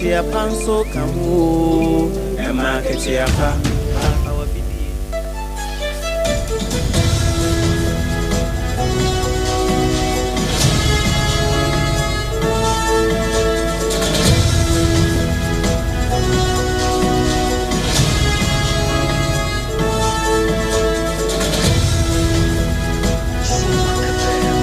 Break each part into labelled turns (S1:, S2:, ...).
S1: Akatua pa nso ka ho oo, ɛma akatua pa fa w'afidie.
S2: Soma FM.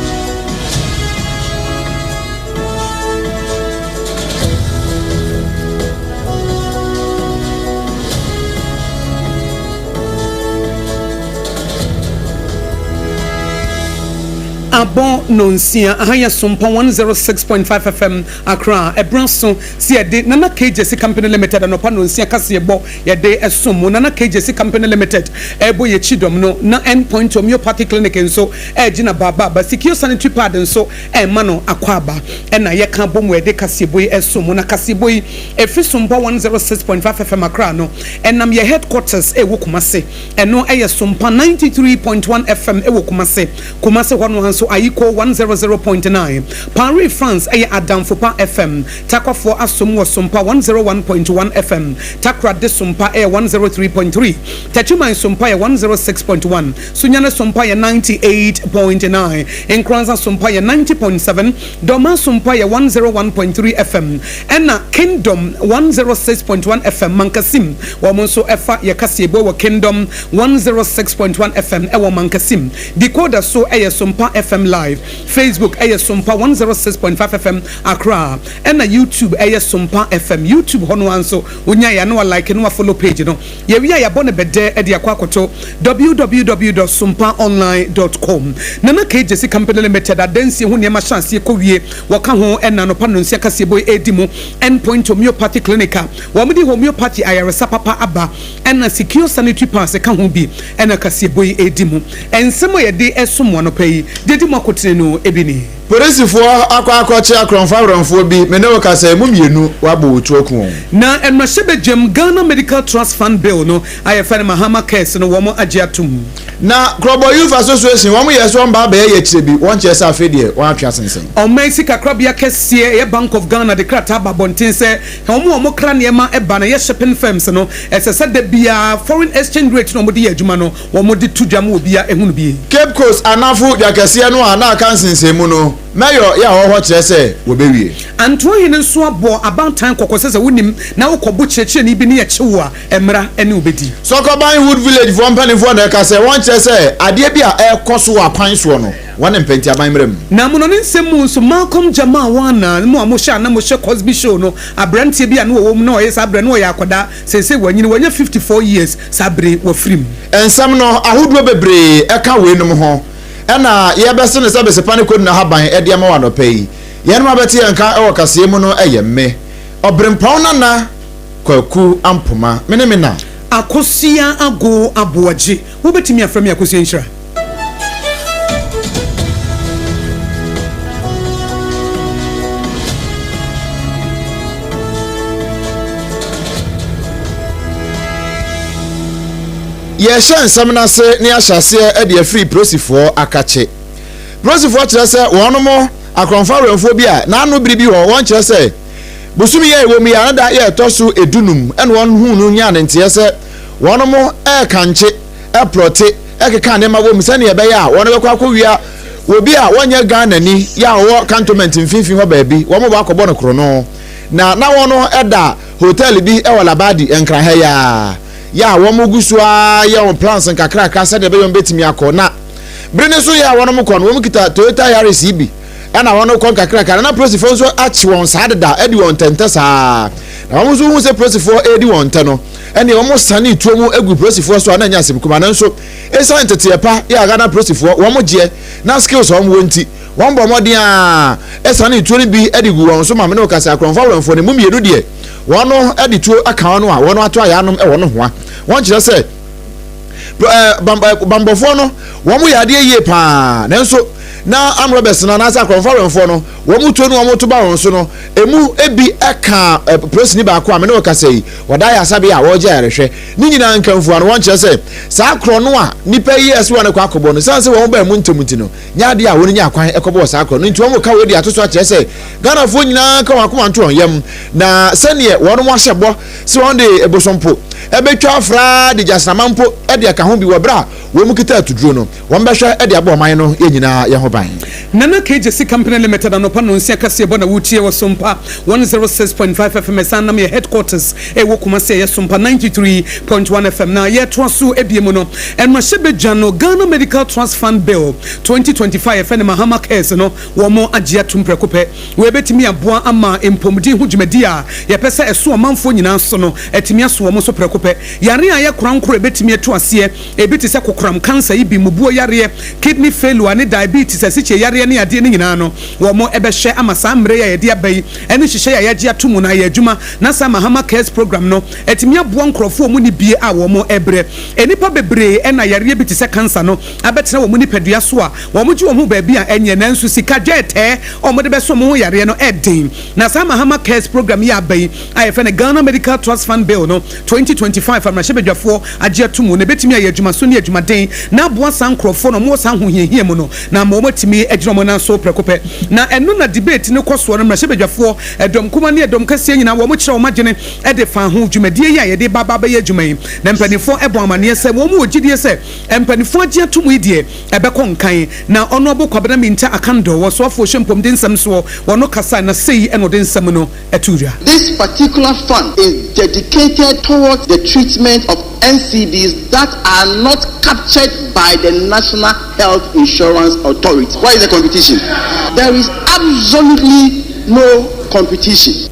S3: Abɔ nonsia, aha yɛ Sompɔn 106.5 FM Accra. Ɛberɛ aso sɛ yɛde Nana KJC Company Limited anɔpa nonsia kaseɛbɔ yɛde som mo. Nana KJC Company Limited ɛrebɔ yɛn kyidɔm no na End Point Homeopathy Clinic nso ɛregyina baaba. Secure Sanitary Pad nso ɛrema no akwaaba. Ɛna yɛka abɔ mu a yɛde kaseɛbɔ yi ɛsom mo. Na kaseɛbɔ yi ɛfiri Sompa 106.5 FM Accra no ɛnam yɛ headquarters ɛwɔ Kumasi. Ɛno ɛyɛ Sompa 93.1 FM ɛwɔ Kumasi. Kumasi hɔ no ara nso Ayiko 100.9. Paris France ɛyɛ Adamfopa FM. Takwafoɔ asom wɔ Sompa 101.1 FM. Takoradi Sompa ɛyɛ 103.3. Techiman Sompa yɛ 106.1. Sunyani Sompa yɛ 98.9, Nkoranza Sompa yɛ 90.7, Dormaa Sompa yɛ 101.3 FM, ɛna Kingdom 106.1 FM, Mankasim, wɔn nso ɛfa yɛ kaseɛbɔ wɔ Kingdom 106.1 FM ɛwɔ Mankasim. Decoder so ɛyɛ Sompa FM Live, Facebook ɛyɛ Sompa 106.5 FM Accra, ɛna YouTube ɛyɛ Sompa FM. YouTube hɔ no ara nso wonya yɛ a na wa like na wa follow page no. Yɛwie a yɛabɔ no bɛdɛ de akɔ akɔto www dot sompaonline dot com. Nana K. Gyasi Company Limited adansie ho nneɛma hyɛ aseɛ kɔ wie. Wɔka ho ɛna anɔpa nnɔnsia kaseɛbɔ yi redi mu. End Point Homeopathy Clinic a wɔde homeopathy ayaresa papa aba ɛna Secure Sanitary Pads ka ho bi ɛna kaseɛbɔ yi redi mu. Nsɛm a yɛde resom mo anɔpa yi de adi mo akotene no bi ni.
S4: Polisifoɔ akɔ akɔkye akorɔmfo awerɛmfoɔ bi, me ne wo kasa yi, emu mmienu wɔabɔ wɔn tuo aku wɔn.
S3: Na mmarahyɛbadwam Ghana Medical Trust Fund Bill no a yɛfrɛ no Mahama Cares no wɔn agye atom.
S4: Na Krɔbɔ Youth Association wɔn yɛɛ sɛ wɔn ba abɛyɛ yɛkyerɛ bi, wɔn kyerɛ sɛ afei deɛ wɔn atwe asensɛn.
S3: Ɔman sikakorabea kɛseɛ ɛyɛ Bank of Ghana de krataa aba abɔnten sɛ wɔn a wɔkra nneɛma ba no ɛyɛ shipping firms no ɛsɛ sɛ da biara foreign exchange rate no a wɔde yɛ adwuma no wɔde to dwa ma obiara hunu bi.
S4: Cape Coast anafo dwa kɛseɛ no a na aka nsensɛnmu no, Mayor yɛ a ɔwɔ hɔ kyerɛ sɛ wɔbɛwie.
S3: Antoahene nso abɔ abaatan kɔkɔ sɛ sɛ wonim na wokɔbo kyerɛkyerɛni bi ne yɛkye wo a, mmara ne wo bɛdi.
S4: Sɔkɔban Hood Village foɔ mpaninfoɔ na ɛka sɛ wɔn kyerɛ sɛ adeɛ bi a ɛrekɔ so wɔ akwan soɔ no wɔn mpɛ nti aban mmra mu.
S3: Na mono ne nsɛm mu nso, Malcolm Jamal Warner, mo a mohwɛ a na mohwɛ Cosby Show no, aberanteɛ bi a na ɔwɔ mu na ɔyɛ saa berɛ no ɔyɛ akwadaa, Seesei wanyini, wanya 54 years, saa bere yi wafiri mu.
S4: Nsɛm no ahodoɔ bebree ka weinom ho na yɛrebɛse no sɛ besepa ne kɔdu n'ahaban de ama wo anɔpa yi. Yɛnom abɛte yɛn nka wɔ kaseɛ mu no yɛ me, Ɔberempɔn Nana Kwaku Ampoma, me ne me na.
S3: Akosua Ago Aboagye. Wobɛtumi afrɛ me Akosua Nhyira.
S4: Yɛrehyɛ nsɛm no ase na yɛahyɛ aseɛ de afiri Prosifoɔ akakye. Prosifoɔ kyerɛ sɛ wɔnom akorɔmfoɔ awɛmfoɔ bi a n'ano bere bi hɔ wɔn kyerɛ sɛ bosome yi a ɛwɔ mu yi a ne da yɛ ɛtɔ so edunum ɛna wɔn huu no nyaa ne nteɛ sɛ wɔnom ɛrekankye ɛplɔte ɛkeka nneɛma wɔ mu sɛnea ɛbɛyɛ a wɔn bɛkɔ akɔwia obi a wɔnyɛ Ghanani yɛ a ɔwɔ cantonment mfimfini hɔ baabi wɔn bɔ akɔbɔ no korɔno na na wɔn ɛda hotel bi ɛwɔ Labadi Nkran ha yi ara yɛ a wɔn gu so ara yɛ wɔn plans nkakrakra sɛdeɛ ɛbɛyɛ wɔn bɛtumi akɔ na bere ne so yɛ a wɔn kɔ no wɔn kita Toyota Yaris yi bi ɛna wɔn kɔ nkakrakra na polisifoɔ nso akye wɔn saa deda adi wɔn ntɛntɛ saa na wɔn nso hu sɛ polisifoɔ redi wɔn ntɛ no ɛne wɔn sane tuo mu egu polisifoɔ so a na ɛnyɛ asɛm kuma nanso ɛsan nteteɛ pa yɛ a Ghana polisifoɔ wɔn gyeɛ na skills wɔn wɔ nti wɔn bɔ mmɔden a ɛsane tuo no bi de gu wɔn so ma mene kasa akorɔmfoɔ awɛmfoɔ no mu mmienu deɛ wɔn no de tuo aka wɔn a wɔn ato ayɛ anom wɔ no hoa wɔn kyerɛ sɛ bambɔfoɔ no wɔn yɛ adeɛ yie paa nanso na armed robbers no anaasɛ akorɔmfoɔ awɛmfoɔ no. Wɔn tuo no wɔn to ba wɔn so no, emu bi ka polisini baako a me ne wo kasa yi, wɔda ayaresabea a wɔregye ayarehwɛ. Ne nyinaa nkamfua no, wɔnkyerɛ sɛ saa korɔno a nnipa yi yɛɛ sɛ wɔn kɔ akɔbɔ no, esiane sɛ wɔn baa mu ntɛm nti no, nyɛ adeɛ a wɔn nyaa kwan kɔbɔɔ saa korɔno no. Nti wɔn ka wei de ato so akyerɛ sɛ Ghanafoɔ nyinaa nka wɔn akoma nto wɔn yam, na sɛdeɛ wɔn ahyɛ bɔ sɛ wɔn de bosompo bɛtwa afra de gyasrama mpo de aka ho bi wɔ berɛ a wɔn kita atuduro no, Wɔbɛhwɛ de abɔ ɔman no yɛn nyinaa yɛn ho ban.
S3: Nana Kegyesi Company Limited anɔpa nnɔnsia kaseɛbɔ na woretie wɔ Sompa 106.5 FM ɛsan nam yɛ headquarters ɛwɔ Kumasi ɛyɛ Sompa 93.1 FM na yɛtoa so abie mu no mmarahyɛbadwa no Ghana Medical Trust Fund Bill 2025 yɛfrɛ no Mahama Cares no wɔn agye atum prɛko pɛ. Wei bɛtumi aboa ama mpɔmuden ho dwumadi a yɛpɛ sɛ ɛso ɔmanfoɔ nyinaa so no atumi aso wɔn so prɛko pɛ. Yare a ɛyɛ korankoro a ɛbɛtumi atu aseɛ Ebi te sɛ kokoram, kansa yi bi, mmubuo yareɛ, kidney failure, ne diabetes, asikyire yareɛ ne adeɛ no nyinaa no, wɔbɛhwɛ ama saa mmerɛ yi a yɛde aba yi ne nhyehyɛeɛ a yɛagye ato mu no ayɛ adwuma na saa Mahama Cares Program no atumi aboa nkorɔfoɔ a wɔnni bie a wɔrebrɛ. Nnipa bebree na yareɛ bi te sɛ kansa no abɛtena wɔn nipadua so a wɔgye wɔn ho baabi a ɛnyɛ nanso sika dwɛɛtɛɛ a wɔde bɛso wɔn ho yareɛ no ɛden. Na saa Mahama Cares Program yi a aba yi a yɛfrɛ no Ghana Medical Trust Fund Bill no 2025 a mmarahyɛbadwafoɔ agye ato mu na ɛbɛtumi ayɛ adwumaso ne adwumaden na aboa saa nkorɔfoɔ no a wɔwɔ saa ahohiahia mu no na ama wɔatumi agyina wɔn nan so prɛko pɛ. Na ɛno na debate no kɔ soɔ no, mmarahyɛbadwafoɔ, ɛdɔm kumaa ne ɛdɔm kɛseɛ nyinaa wɔkyerɛ wɔn adwene de fa ho. Dwumadie yi a yɛde ba aba abɛyɛ adwuma yi na mpaninfoɔ bɔ amaneɛ sɛ wɔn wɔ gyidie sɛ mpaninfoɔ agye ato mu yi deɛ ɛbɛkɔ nkan. Na Honourable Kwabena Mintah Akandoh, Ɔsoafoɔ hyɛ mpɔmuden nsɛm soɔ, ɔno kasae na sei na ɔde nsɛm no too dwa.
S5: This particular fund is dedicated towards the treatment of NCDs that are not captured by the National Health Insurance Authority. Where is the competition? There is absolutely no competition.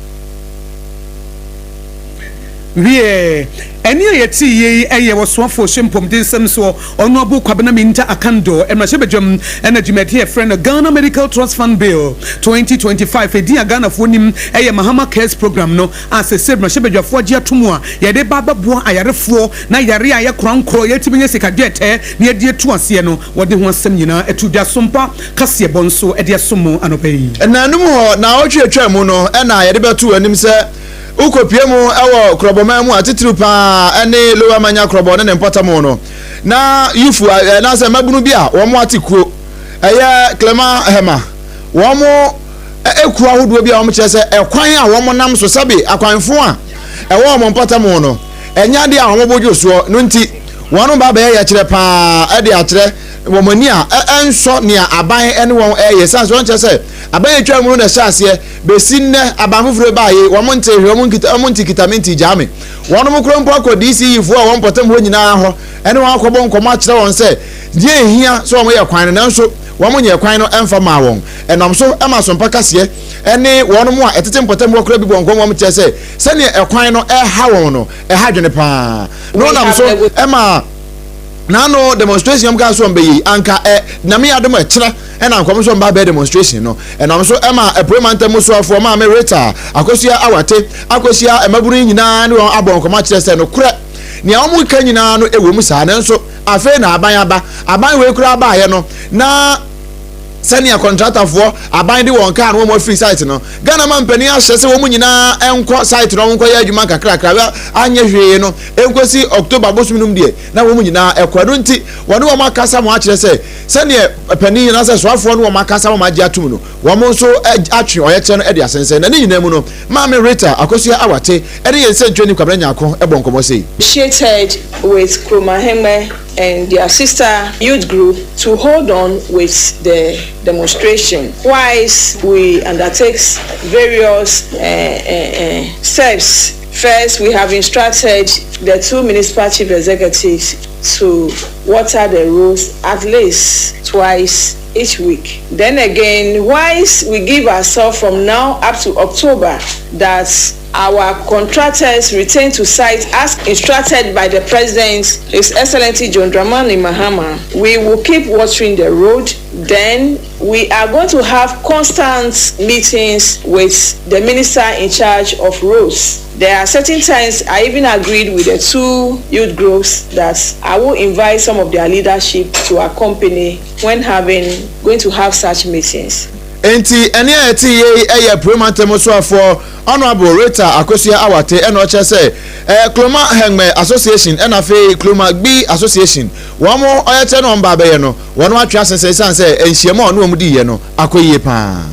S3: Wiɛ, ɛnne a yɛtee yi yɛ Ɔsoafoɔ Hyɛ Mpɔmuden Nsɛm Soɔ, Honourable Kwabena Mintah Akandoh, Mmarahyɛbadwam na dwumadie a yɛfrɛ no Ghana Medical Trust Fund Bill, 2025, edin a Ghanafoɔ nim yɛ Mahama Cares Programme no a seesei mmarahyɛbadwafoɔ agye ato mu a yɛde ba abɛboa ayarefoɔ na yareɛ a ɛyɛ korankorɔ yɛatumi anya sika dwɛɛtɛɛ na yɛde atu aseɛ no wɔde ho asɛm nyinaa to dwa. Sompa kaseɛbɔ nso de asom mo anɔpa yi.
S4: Nnanum hɔ naawɔtwe a etwaa mu no na yɛde bɛto w'anim sɛ wokɔpue mu wɔ Krɔbɔman mu a titiriw pa ara ne Lower Manya Krɔbɔ ne ne mpɔtam no na Yufu anaasɛ mmabunu bi a wɔn ate kuo ɛyɛ Clement Hema wɔn ekuo ahodoɔ bi a wɔn kyerɛ sɛ ɛkwan a wɔn nam so sɛbe akwanfo a ɛwɔ wɔn mpɔtam no ɛnyɛ adeɛ a wɔn bo dwo soɔ no nti wɔn ba bɛyɛ yɛkyerɛ paa ɛde akyerɛ wɔn ani a ɛnsɔ nea aban ne wɔn ɛyɛ san so wɔn kyerɛ sɛ aban atwa mu no na ɛhyɛ aseɛ besi nnɛ aban foforɔ baa yi wɔn nte hwɛ wɔn nkita wɔn nte kita me nte gyaa me wɔn koro mpo akɔ DCE foɔ a wɔn mpɔtam hɔ nyinaa hɔ ɛne wɔn akɔbɔ nkɔmɔ akyerɛ wɔn sɛ deɛ ehia sɛ wɔn yɛ kwan no nanso wɔn nyɛ kwan no ɛmfa maa wɔn ɛnam so ɛma asompa kaseɛ ɛne wɔn a ɛtete mpɔtam hɔ kora bi bɔ nkɔmɔ wɔn kyerɛ sɛ sɛdeɛ ɛkwan no ɛha wɔn no ɛha dwene paa na wɔnam so ɛma n'ano demonstration wɔn kaa so wɔn bɛyɛ yi anka ɛ nyame yɛ adom ɛkyerɛ ɛna nkɔm nso mba bɛyɛ demonstration no ɛnam so ɛma apue mantam mu soafoɔ maame Rita Akosua Awate akɔhyia mmabunu yi nyinaa ne wɔn abɔ nkɔmɔ akyerɛ sɛ nokorɛ nea wɔn ka nyinaa no ɛwɔ mu saa nanso afei na aban aba aban wei koraa baayɛ no na sɛnea kɔntratafoɔ aban de wɔn kaa no wɔn afiri site no Ghana ma mpanin ahyɛ sɛ wɔn nyinaa nkɔ site no wɔn nkɔyɛ adwuma nkakrakra anyɛ hwee no nkosi October bosom no mu deɛ na wɔn nyinaa ɛkɔ ɛno nti wɔne wɔn akasa wɔn akyerɛ sɛ sɛdeɛ panin anaasɛ soafoɔ no wɔn akasa wɔn agye atom no wɔn nso atwe ɔyɛkyerɛ no de asensɛn na ne nyinaa mu no Maame Rita Akosua Awate ɛne yɛn nsɛntwerɛni Kwabena Nyarko bɔ nkɔmmɔ sei.
S6: Negotiated with Kromahemɛ and their sister youth group to hold on with the demonstration whilst we undertakes various steps. First, we have instructed the two municipal chief executives to water the roads at least twice each week. Then again, whilst we give ourselves from now up to October that our contractors retain to site as instructed by the President, His Excellency John Dramani Mahama, we will keep watering the road. Then we are going to have constant meetings with the minister in charge of roads. There are certain times I even agreed with the two youth groups that I will invite some of their leadership to accompany when having going to have such meetings.
S4: Enti ɛnne a yɛtee yei yɛ Apuei Mantam Soafoɔ Honourable Rita Akosua Awate ɛna ɔkyerɛ sɛ ɛyɛ Kloma Hengme Association ɛna afei Kloma Gbi Association wɔn ɔyɛkyerɛ na wɔn ba abɛyɛ no wɔn atwe asensɛn ɛsiane sɛ nhyiam a ɔne wɔn diiɛ no akɔ yie paa.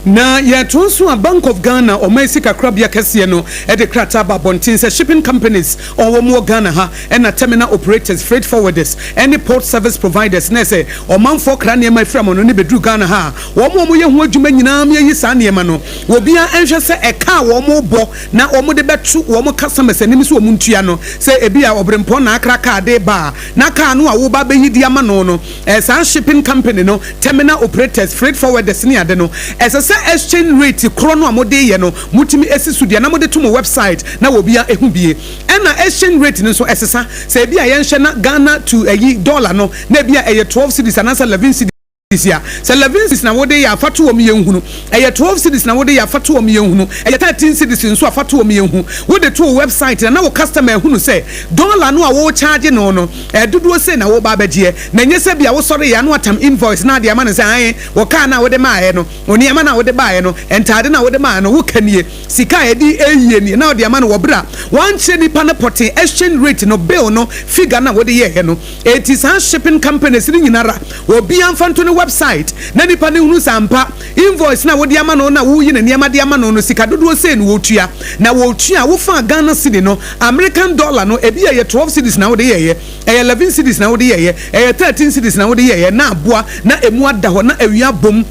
S3: Na yɛtoa so a, Bank of Ghana, ɔman sikakorabea kɛseɛ no, de krataa aba abɔnten sɛ shipping companies a wɔn wɔ Ghana ha ɛna terminal operators, freight forwarders ne port service providers na ɛsɛ ɔmanfoɔ kra nneɛma firi amanɔne bɛduru Ghana ha a, wɔn a wɔyɛ ho adwuma nyinaa mmɛyi saa nneɛma no. Obiara nhwɛ sɛ ɛka a wɔrebɔ na wɔde bɛto wɔn customers anim sɛ wɔn ntua no, sɛ ebia ɔberempɔn na akra kaa de reba a, na kaa no a woreba abɛyi de ama no no, saa shipping company no, terminal operators, freight forwarders ne ade no, ɛsɛ sɛ exchange rate korɔ no a mode reyɛ no, motumi si so dua na mode to mo website na obiara hu bie. Ɛna exchange rate no nso ɛsesa, sɛ ebia yɛnhwɛ na Ghana to ayi dollar no na ebia ɛyɛ 12 cedis anaasɛ 11 cedis a, sɛ 11 cedis na wode yɛ a fa to wɔn yɛnhunu, ɛyɛ 12 cedis na wode yɛ a fa to wɔn yɛnhunu, ɛyɛ 13 cedis nso a fa to wɔn yɛnhu. Wode to wo website na na wo customer ahunu sɛ dollar no a wo charge no no dodoɔ sei na woreba abɛgyeɛ, na ɛnyɛ sɛ ebia wosɔreeɛ a na watam invoice na ade ama no sɛ ae wo car no a wode maaeɛ no, wo nneɛma no a wode baeɛ no, ntaade no a wode maaeɛ no, wo ka nie. Sika a yɛde reyie nie na ɔde ama no wɔ berɛ a wankyerɛ nipa no pɔtee exchange rate no, bill no, figure no a wode yɛeɛ no. Enti saa shipping companies no nyinara obiara mfa nto ne website na nipa no nhunu sɛ ampa invoice no a wode ama no no a woreyi ne nneɛma de ama no no sika dodoɔ sei na wɔretua. Na wɔretua a wofaa Ghana cedi no, American dollar no ebia ɛyɛ 12 cedis na wode yɛeɛ, ɛyɛ 11 cedis na wode yɛeɛ, ɛyɛ 13 cedis na wode yɛeɛ na aboa na ɛmu ada hɔ na awia abom.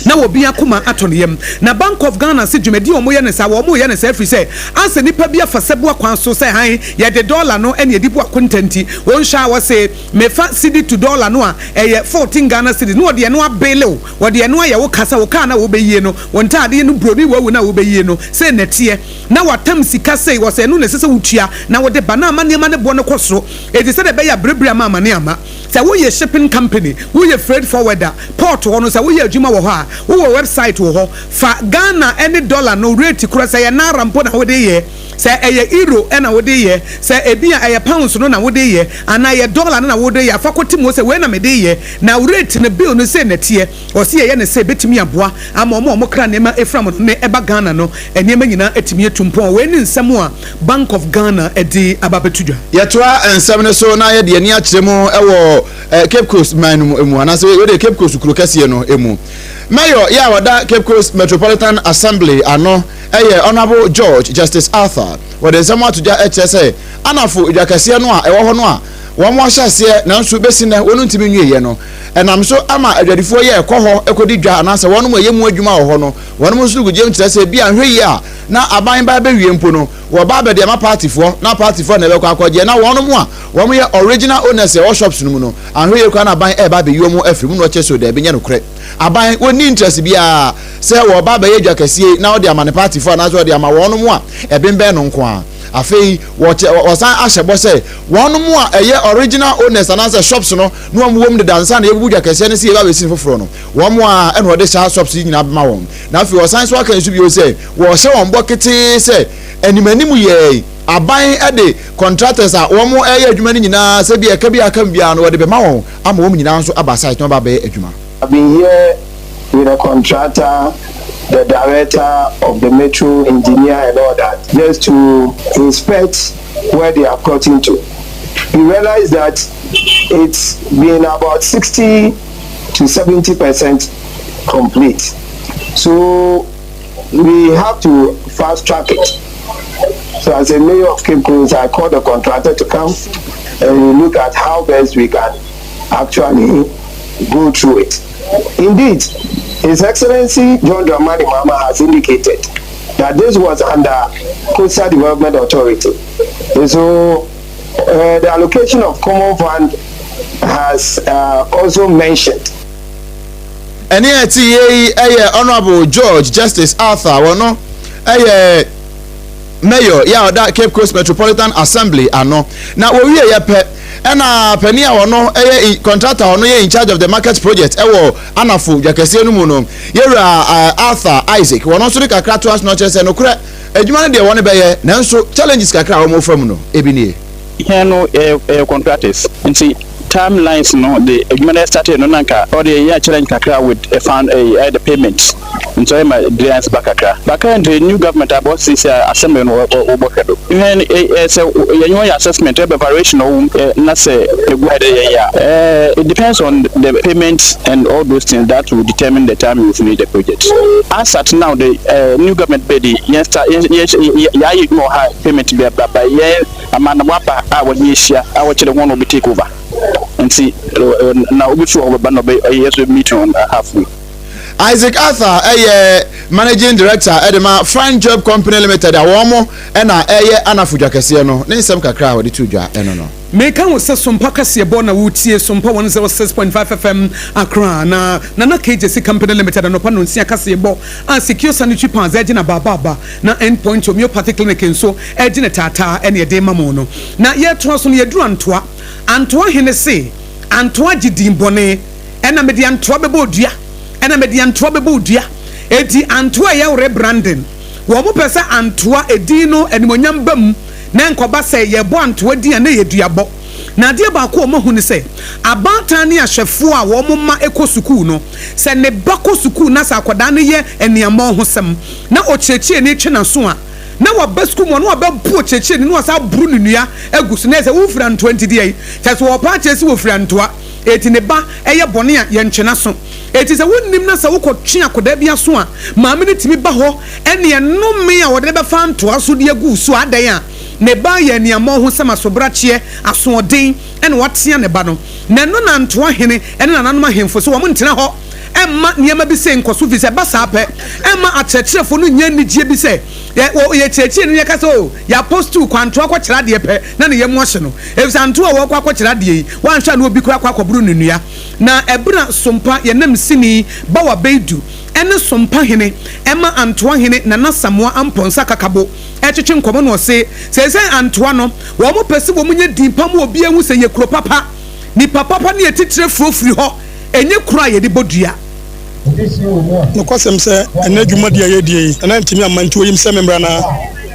S3: na obi akoma atɔ ne yam. Na Bank of Ghana se dwumadi a wɔyɛ no saa, wɔyɛ no saa ɛfiri sɛ asɛ nipa bi afa sɛboa kwan so sɛ hann yɛde dɔla no na yɛde bu akonta nti wonhwɛ a wɔse mefa cedi to dɔla no a ɛyɛ 14 Ghana cedis na wɔde ɛno abele wo, wɔde ɛno ayɛ wo ka sɛ wo kaa no a wobɛyie no, wo ntaadeɛ no broni wawu no a wobɛyie no sei na ɛteɛ na watam sika sei wɔse ɛno na ɛsɛ sɛ wotua na wode ba na ama nneɛma no boɔ no kɔ soro enti sɛdeɛ ɛbɛyɛ a berebere ama amane amma. Sɛ woyɛ shipping company, woyɛ freight forwarder, port hɔ no sɛ woyɛ adwuma wɔ hɔ a, wowɔ website wɔ hɔ, fa Ghana ne dollar no rate korɔ, sɛ ɛyɛ naira mpo na wode yɛ, sɛ ɛyɛ euro na wode yɛ, sɛ ebia ɛyɛ pounds no na wode yɛ, anaa ɛyɛ dollar no na wode yɛ a, fa kɔte mu sɛ wei na mede yɛ, na rate no, bill no sei na ɛteɛ. Ɔse yɛyɛ no sɛ ɛbɛtumi aboa ama wɔn a wɔkra nneɛma firi amanɔne ba Ghana no nneɛma nyinaa atumi atu mpɔn. Wei ne nsɛm a Bank of Ghana de aba abɛto dwa.
S4: Yɛtoa nsɛm no so na yɛde yɛn ani akyerɛ mu wɔ Cape Coast man no mu anaasɛ wei deɛ Cape Coast kuro kɛseɛ no mu. Mayor yɛ a ɔda Cape Coast Metropolitan Assembly ano yɛ Honourable George Justice Arthur. Wɔde nsɛm ato dwa kyerɛ sɛ Anafo dwa kɛseɛ no a ɛwɔ hɔ no a wɔn ahyɛ aseɛ nanso bɛsi nnɛ wɔn ntumi nwieɛ no ɛnam so ama adwadifoɔ yɛ kɔ hɔ kɔdi dwa anaasɛ wɔn a ɛyɛ mu adwuma wɔ hɔ no wɔn nso gu gyam kyerɛ sɛ bi a nhwɛ yie a na aban ba bɛwie mpo no wɔba abɛde ama paatifoɔ na paatifoɔ na ɛbɛkɔ akɔgyeɛ na wɔn a wɔn yɛ original owners ɛwɔ shops no mu no anhwɛ yie koraa na aban ɛreba abɛyi wɔn afiri mu na ɔkyɛ so daabi nyɛ nokorɛ aban wɔnni interest biara sɛ wɔba abɛyɛ dwa kɛseɛ na wɔde ama ne paatifoɔ anaasɛ wɔde ama wɔn a ɛbɛnbɛn no nko ara afei wɔkyɛ wɔsan ahyɛ bɔ sɛ wɔn a ɛyɛ original owners anaasɛ shops no na wɔn wɔ mu deda ansa na yɛbubu dwa kɛseɛ no sɛ yɛba abɛsi no foforɔ no wɔn a ɛna wɔde saa shops yi nyinaa bɛma wɔn na afei wɔsan so aka nso bio sɛ wɔhyɛ wɔn bɔ ketee sɛ anim anim yɛɛ aban de contractors a wɔn ɛyɛ adwuma no nyinaa sɛ bi ɛka bi aka biara no wɔde bɛma wɔn ama wɔn nyinaa nso aba site na wɔba abɛyɛ adwuma.
S7: I've been here with the contractor, the director of the metro, engineer and all that, just to inspect where they have gotten to. We realize that it's been about 60 to 70% complete. So we have to fast track it. So as a mayor of Cape Coast, I called the contractor to come and we look at how best we can actually go through it. Indeed, His Excellency John Dramani Mahama has indicated that this was under Coastal Development Authority. And so the allocation of common fund has also mentioned.
S4: Ɛne ɛte yie yi yɛ Honourable George Justice Arthur wɔno yɛ Mayor yɛ a ɔda Cape Coast Metropolitan Assembly ano. Na wɔwie yɛ pɛ ɛna panin a ɔno yɛ contractor a ɔno yɛ in charge of the market project ɛwɔ Anafo dwakɛseɛ no mu no yɛwura Arthur Isaac wɔno nso de kakra to aso na ɔkyerɛ sɛ nokorɛ adwuma no deɛ wɔn bɛyɛ nanso challenges kakra a wɔn fa mu no ebi nie.
S8: Hɛn no yɛyɛ contractors ntsi. Timelines no de adwuma no startee no na nka ɔde yɛ challenge kakra with a fund ɛyɛ the payment nti ɔyɛ ma delays ba kakra, but currently new government abɔ sisi a assembly no wɔbɔhwɛ do hwɛ sɛ yɛnyɛ wɔyɛ assessment ɛbɛ variation ɔwɔ na sɛ egu ahead yɛ yɛ a, it depends on the payment and all those things that will determine the time you finish the project. As at now, the new government bɛ de yɛn start yɛn yɛn yɛayɛ adwuma wɔ ha, payment bi aba ba yɛn ama na waba a wɔde ahyia a wɔkyerɛ wɔn na obi take over, nti na obi fi hɔ bɛba na ɔbɛ ɔyɛ so meeting on halfway.
S4: Isaac Arthur ɛyɛ managing director ɛde ma Fine Job Company Limited a wɔn mo ɛna ɛyɛ anafodwa kɛseɛ no, ne nsɛm kakra a wɔde to dwa ɛno no.
S3: Meka wo sɛ Sompa kaseɛbɔ na wotie, Sompa 106.5 FM Accra, na Nana KJC Company Limited anɔpa no nsia kaseɛbɔ a Secure Sanitary Pads ɛgyina baabaaba na Endpoint Homeopathic Clinic nso ɛgyina taataa ɛne ɛde ma mo no. Na yɛtoa so no, yɛduru Antoa. Antoa hene se Antoa gye din bɔne, ɛna mede Antoa bɛbɔ odua, ɛna mede Antoa bɛbɔ odua. Eti Antoa ɛyɛ rebranding, wɔn mo pɛ sɛ Antoa edin no animonyam ba mu na nkɔba sɛ yɛbɔ Antoa din a na yɛ duabɔ. Na adeɛ baako a wɔn ahu ne sɛ abaatan ne ahwɛfoɔ a wɔn mma kɔ sukuu no, sɛ ne ba kɔ sukuu na sɛ akwadaa no yɛ nneɛma ho sɛm na ɔkyerɛkyerɛni twe n'aso a, na waba sukuu mu ɔno wabɛbu ɔkyerɛkyerɛni na wasa aburu ne nua agu so na yɛ sɛ wofiri Antoa nti deɛ yi kyɛ sɛ wɔpa akyerɛ sɛ wɔfiri Antoa, eti ne ba ɛyɛ bɔne a yɛntwe n'aso. Eti sɛ wonnim na sɛ wokɔtwe akwadaa bi aso a, maame no tumi ba hɔ ɛne ɛnome a wɔde bɛfa Antoa so de agu so adan a ne ba yɛ aniammɔ ho sɛm, asobrakyeɛ, asoɔden ɛna watea ne ba no. Na ɛno na Antoa hene ɛne nananom ahemfo sɛ wɔn ntena hɔ ɛmma nneɛma bi sɛ nkɔso fi sɛ ɛba saa pɛ, ɛmma akyerɛkyerɛfoɔ no nyɛ anigyeɛ bi sɛ yɛ kyerɛkyerɛ no, yɛka sɛ o yɛapɔstu kɔ Antoa kɔkyerɛ adeɛ pɛ na ne yam ahye no, ɛfisɛ Antoa a wɔkɔ akɔkyerɛ adeɛ yi, wanhwɛ a na obi kora akɔ akɔboro ne nnua. Na ɛberɛ a Sompa yɛnam sini Bawa Beidu ɛne Sompa hene ɛma Antoa hene Nana Samoa Ampɔnsa Kakabo ɛtwetwe nkɔmmɔ no, ɔse seesei Antoa no wɔn pɛ sɛ wɔn nyɛ din pa ma obiara hu sɛ yɛ kuro papa, nipa papa ne atitire furo firi hɔ, ɛnyɛ kuro a yɛde bɔ dua.
S9: Nokwasɛm sɛ ɛnnɛ dwumadi a yɛredi yi, Nana antumi amma nti oyim sɛ memmra na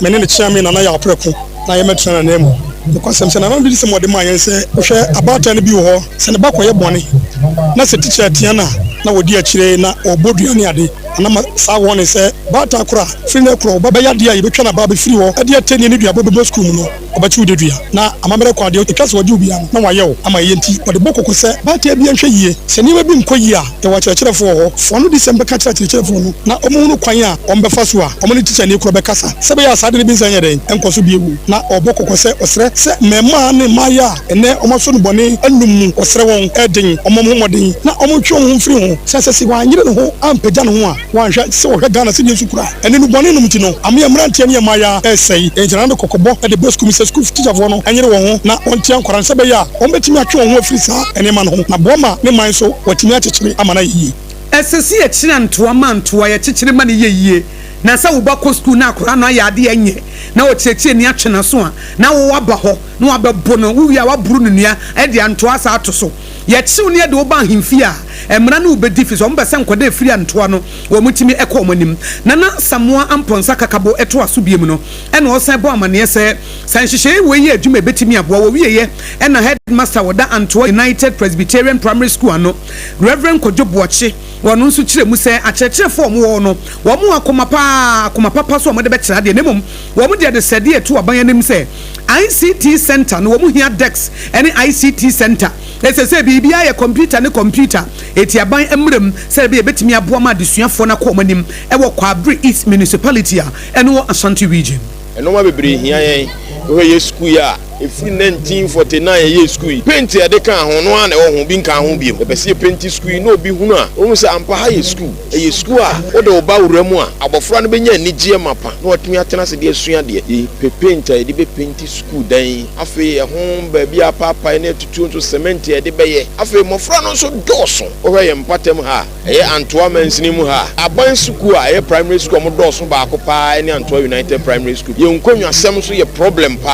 S9: me ne ne kyeame Nana Yaw Prɛko na yɛmmɛtena n'ananmu. Nokwasɛm sɛ Nana no de sɛm a ɔde maa yɛn sɛ wohwɛ abaatan no bi wɔ hɔ sɛ ne ba kɔyɛ bɔne na sɛ tikya atia no a na wɔdi akyire na wɔbɔ dua ne ade. Nana ma saa warning sɛ baatan koro a firi nnɛ korɔ wo ba bɛyɛ adeɛ a yɛbɛtwa n'aba abɛfiri hɔ de atɛnnie ne duabɔ bɛbɔ sukuu mu no, ɔbɛkye wo dedua. Na amammerɛ kwan deɛ ɛtwa sɛ ɔgye wo biara no na wayɛ wo ama ɛyɛ nti wɔde bɔ kɔkɔ sɛ baatan biara nhwɛ yie sɛ nneɛma bi nkɔ yie a, yɛwɔ akyerɛkyerɛfoɔ wɔ hɔ. Foɔ no de sɛm bɛka kyerɛ akyerɛkyerɛfoɔ no na wɔhunu kwan a wɔbɛfa so a wɔne tikyani korɔ bɛkasa sɛ ɛbɛyɛ a saa ade no bi nsan nyɛ dɛn nkɔ so bio. Na ɔrebɔ kɔkɔ sɛ ɔsrɛ sɛ mmarimaa ne mmayewa a ɛnnɛ wɔasɔ nnubɔne anom mu, ɔsrɛ wɔn ɛden wɔmmɔ wɔn ho mmɔden na wɔntwe wɔn ho mfiri ho sɛ sɛ wɔanyere ne ho ampagya ne ho a wɔanhwɛ sɛ wɔhwɛ Ghana sɛdeɛ nsu kura ɛne nnubɔne nom nti no ama yɛn mmeranteɛ ne yɛn mmaayewa resɛe. Enti Nana de kɔkɔbɔ de brɛ sukuu mu sɛ sukuu tikyafoɔ no nyere wɔn ho na wɔntea nkwadaa no sɛ ɛbɛyɛ a wɔbɛtumi atwe wɔn ho afiri saa nneɛma no ho na boa ma ne man nso wɔatumi akyekyere ama no ayɛ yie.
S3: Ɛsɛ sɛ yɛkyerɛ ntoa ma ntoa, yɛkyekyere ma no yɛ yie. Na sɛ wo ba kɔ sukuu na akwadaa no ayɛ adeɛ a ɛnyɛ na ɔkyerɛkyerɛni atwe n'aso a, na wo aba hɔ na wabɛbo no, wowie a woaboro no nnua de antoa asa ato so. Yɛkyew no yɛde wo ba ahemfie a, mmara ne wo bɛdi firi sɛ wɔpɛ sɛ nkwadaa a ɛfiri antoa no wɔtumi kɔ wɔn anim. Nana Asamoah Amponsah Kakabo toa so biom no ɛna ɔsan bɔ amaneɛ sɛ, sɛ nhyehyɛeɛ wei yɛ adwuma a ɛbɛtumi aboa. Wɔwieɛ ɛna Headmaster a ɔda Antoa United Presbyterian Primary School ano, Rev. Kwadwo Boakye, ɔno nso kyerɛ mu sɛ akyerɛkyerɛfoɔ a wɔwɔ hɔ no, wɔn akoma pa ara, akoma papa so a wɔde bɛkyerɛ adeɛ na mmom wɔn de adesrɛdeɛ reto aban anim sɛ ICT Centre no wɔn hia desk ne ICT Centre. Ɛsɛ sɛ biribiara yɛ kɔmputa ne kɔmputa, enti aban mmra mu sɛdeɛ ɛbɛyɛ ɛbɛtumi aboa ma adesuafoɔ no akɔ wɔn anim wɔ Kwabre East Municipality a ɛno wɔ Ashanti Region.
S10: Nnoɔma bebree hia yɛn. Wohwɛ yɛ sukuu yi a, ɛfiri 1949 yɛyɛɛ sukuu yi, paint a yɛde kaa ho no ara na ɛwɔ ho, bi nkaa ho bio. Yɛpɛ sɛ yɛpenti sukuu yi na obi hunu a, ɔhu sɛ ampa ha yɛ sukuu. Ɛyɛ sukuu a wode wo ba wura mu a, abɔfra no bɛnya anigyeɛ mapa na watumi atena ase de asua adeɛ. Yɛpɛ paint a yɛde bɛpenti sukuu dan yi. Afei ɛho baabi a apaapae ne atutuo nso, cement a yɛde bɛyɛ. Afei mmɔfra no nso dɔɔso. Wohwɛ yɛn mpatam ha a, ɛyɛ Antoa mansini mu ha a, aban sukuu a ɛyɛ primary school a wɔdɔɔso baako pa ara ne Antoa United Primary School. Yɛn nkonnwasɛm nso yɛ problem pa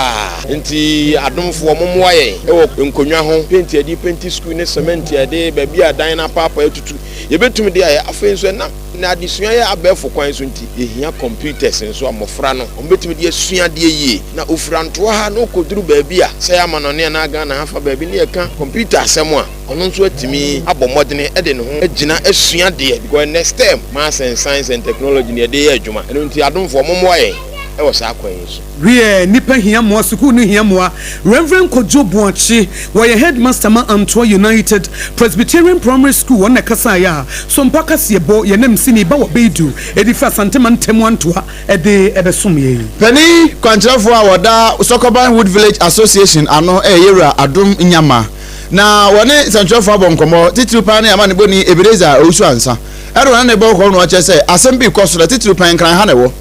S10: ara. Nti adomfoɔ mommoa yɛn wɔ nkonnwa ho, paint a yɛde penti sukuu ne cement a yɛde baabi a dan no apaapae atutu. Yɛbɛtumi de ayɛ. Afei nso ɛnam na adesua yɛ abɛɛfo kwan so nti, yɛhia computers nso a mmɔfra no wɔbɛtumi de asua adeɛ yie. Na ɔfiri Antoa ha na ɔkɔduru baabi a, sɛ ɛyɛ amanɔne anaa Ghana ha fa baabi na yɛka computer asɛm a, ɔno nso atumi abɔ mmɔdene de ne ho agyina asua adeɛ because ɛnnɛ STEM, Maths and Science and Technology, na yɛde yɛ adwuma. Ɛno nti adomfoɔ mommoa yɛn wɔ saa kwan yi so.
S3: Wiɛ, nnipa hia mmoa, sukuu no hia mmoa. Rev. Kojo Boakye, wɔyɛ Headmaster ma Antoa United Presbyterian Primary School, wɔn na ɛkasaeɛ a Sompa kaseɛbɔ yɛn MC ba wɔ Beidu ɛde firi Asante mantam Antoa de ɛbɛsom yɛn.
S4: Panin kwankyerɛfoɔ a wɔda Sɔkɔban Wood Village Association ano yɛ Yɛwura Adom Nyama na wɔne nsɛntwerɛfoɔ abɔ nkɔmmɔ, titiriw paa ne amanebɔni Ebenezer Owusu Ansah ɛna wɔne no rebɔ nkɔmmɔ na ɔkyerɛ sɛ asɛm bi rekɔ so na titiriw paa Nkran ha na ɛwɔ.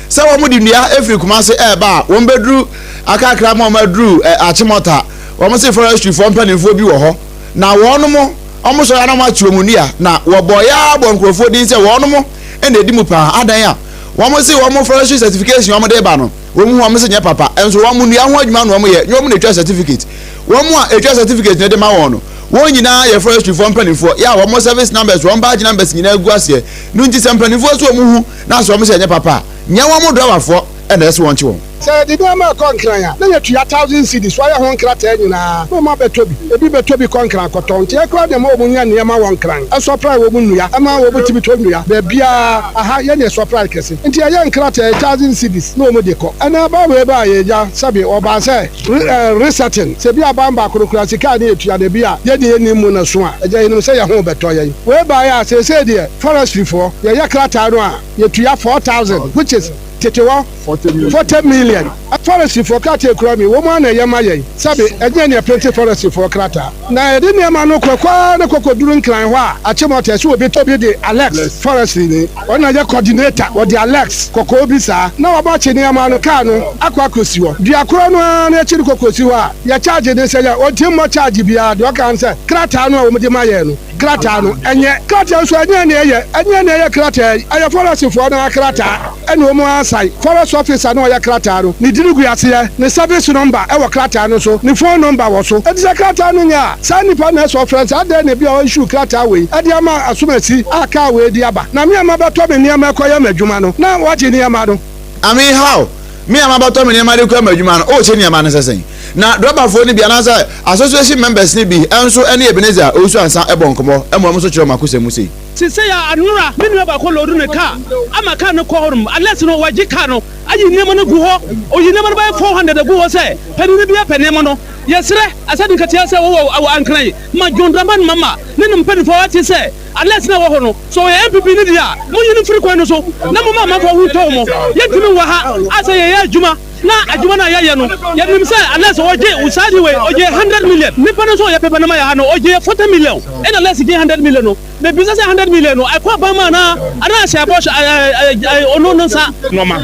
S4: Sɛ wɔn de nnua firi Kumase reba a, wɔn bɛduru Akakra ma wɔn aduru Achimota. Wɔn se forestry foɔ mpanimfoɔ bi wɔ hɔ na wɔn mo wɔn sɔre a na wɔn akye wɔn nnua na wɔbɔ ya bɔ nkurɔfoɔ din sɛ wɔn mo na ɛdi mu paa. Adan a wɔn se wɔn forestry certification wɔn de ba no wɔn hu wɔn se nyɛ papa nso wɔn nnua ho adwuma na wɔn yɛ nyɛ wɔn na ɛtwa certificate. Wɔn a ɛtwa certificate no de ma wɔn no wɔn nyinaa yɛ forestry foɔ mpanimfoɔ yɛ a wɔn service numbers wɔn badge numbers nyinaa gu aseɛ no nti sɛ mpanimfoɔ so wɔn hu na sɛ wɔn sɛ ɛnyɛ papa a, nyɛ wɔn drɔbafoɔ na ɛsɛ wɔn kye wɔn.
S11: Sɛ yɛde nneɛma rekɔ Nkran a, na yɛtua thousand cedis, wɔayɛ ho nkrataa nyinaa, na wɔn abɛtɔ bi. Ebi bɛtɔ bi kɔ Nkran kɔtɔn. Nti yɛn koraa deɛ ma wɔn nya nneɛma wɔ Nkran. Ɛsɔprae wɔn nnua, ɛma wɔn tumi tɔ nnua baabiara. Aha, yɛn na yɛsɔprae kɛse. Nti yɛyɛ nkrataa yi, thousand cedis na wɔn de kɔ. Ɛnna aban wei baa yɛn gya, sɛbe wɔbaa sɛ re eh, resetting. Sɛ bi aban baako no koraa, sika a na yɛtua no, ebi a yɛn deɛ yɛnnim mu na so a, agya yɛnim sɛ yɛn ho rebɛtɔ yɛn. Wei baeɛ a, seesei deɛ, Forestry foɔ yɛyɛ krataa no a yɛtua 4000 which is tete hɔ 40 million. Forestry foɔ krataa ekura mi wɔn ara na ɛyɛ ma yɛn sɛbe ɛnyɛ nea ɛprinte forestry foɔ krataa. Na yɛde nneɛma no kɔ kɔ ara na kɔ kɔduru Nkran hɔ a Achimota ɛsɛ obi obi de Alex forestry ni ɔno na yɛ coordinator wɔde Alex kɔkɔɔ bi saa na wɔabɔ akye nneɛma no car no akɔ akɔsi hɔ dua korɔ no ara na yɛkye no kɔ kɔsi hɔ a yɛ charge ne sɛ yɛ ɔnti mmɔ charge biara deɛ ɔka ne sɛ krataa no a wɔde ma yɛn no Krataa no, ɛnyɛ. Krataa nso, ɛnyɛ nea ɛyɛ. Ɛnyɛ nea ɛyɛ krataa yi. Ɛyɛ fɔrɛsfoɔ no ara krataa ɛna wɔn ara asan. Forest officer no a ɔyɛ krataa no, ne din gu aseɛ, ne service number wɔ krataa no so, ne phone number wɔ so. Enti sɛ krataa no nyɛ a, saa nipa no na ɛsɛ ɔfrɛ no sɛ adɛn na ebia ɔ issue krataa wei de ama asomasi a car wei de aba. Na me a mabɛtɔ me nneɛma rekɔyɛ m'adwuma no, na wɔagye nneɛma no.
S4: I mean how? Me a mabɛtɔ me nneɛma de kɔ m'adwuma no, wokyɛ nneɛma no sɛ sɛn? Na drɔbafoɔ no bi anaasɛ association members no bi nso ne Ebenezer Owusu-Ansah bɔ nkɔmmɔ ma wɔn nso kyerɛ wɔn akosɛm mu sei.
S12: Sesei a anora me nua baako loodu ne car ama car no kɔ hɔnom unless no wagye car no ayi nneɛma no agu hɔ oyi nneɛma no bɛyɛ 400 agu hɔ sɛ panin no biara pɛ nneɛma no yɛsrɛ Asadu Nkatia sɛ wowɔ wɔ Ankran ma John Dramani Mahama ne ne mpaninfoɔ ate sɛ unless na ɛwɔ hɔ no sɛ ɔyɛ NPP no deɛ a monyi no mfiri kwan no so na momma amanfoɔ ho ntɔ wɔn yɛntumi nwɔ ha a sɛ yɛyɛ adwuma Na adwuma no a yɛyɛ no, yɛnim sɛ unless ɔgye wo saa ade wei, ɔgye 100 million. Nipa no nso a ɔyɛ paper no ma yɛ ha no, ɔgye yɛ 40 million. Ɛna unless gye 100 million no, mebisa sɛ 100 million no, ɛkɔ aban mu anaa? Anaa hyɛ abɔ hyɛ ɛɛ ɔno no nsa?
S13: Nnoɔma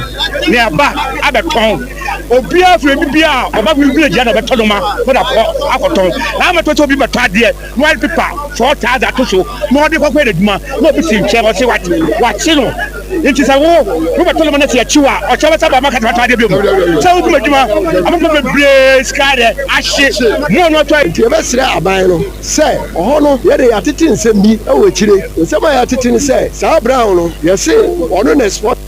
S13: ne aba abɛtɔn obiara firi baabi biara a ɔba village ha na ɔbɛtɔ nnoɔma na ɔde akɔ akɔtɔn na ama tɔ sɛ obi bɛtɔ adeɛ na wayɛ pepa 4000 ato so na ɔde kɔkɔyɛ n'adwuma na obi si nkyɛn ɔse wakye no nti sɛ wo wobɛtɔ nnoɔma no sɛ yɛkye wo a ɔkyɛ wobɛsa ba ma kasa watɔ adeɛ bio mu sɛ wogu m'adwuma amama bebree sika dɛ ahye mo ɔno atɔ.
S7: Nti yɛbɛsrɛ aban no sɛ ɔhɔ no yɛde yɛatete nsɛm bi wɔ akyire. Nsɛm a yɛatete ne sɛ saa Brown no yɛse ɔno na sponsor.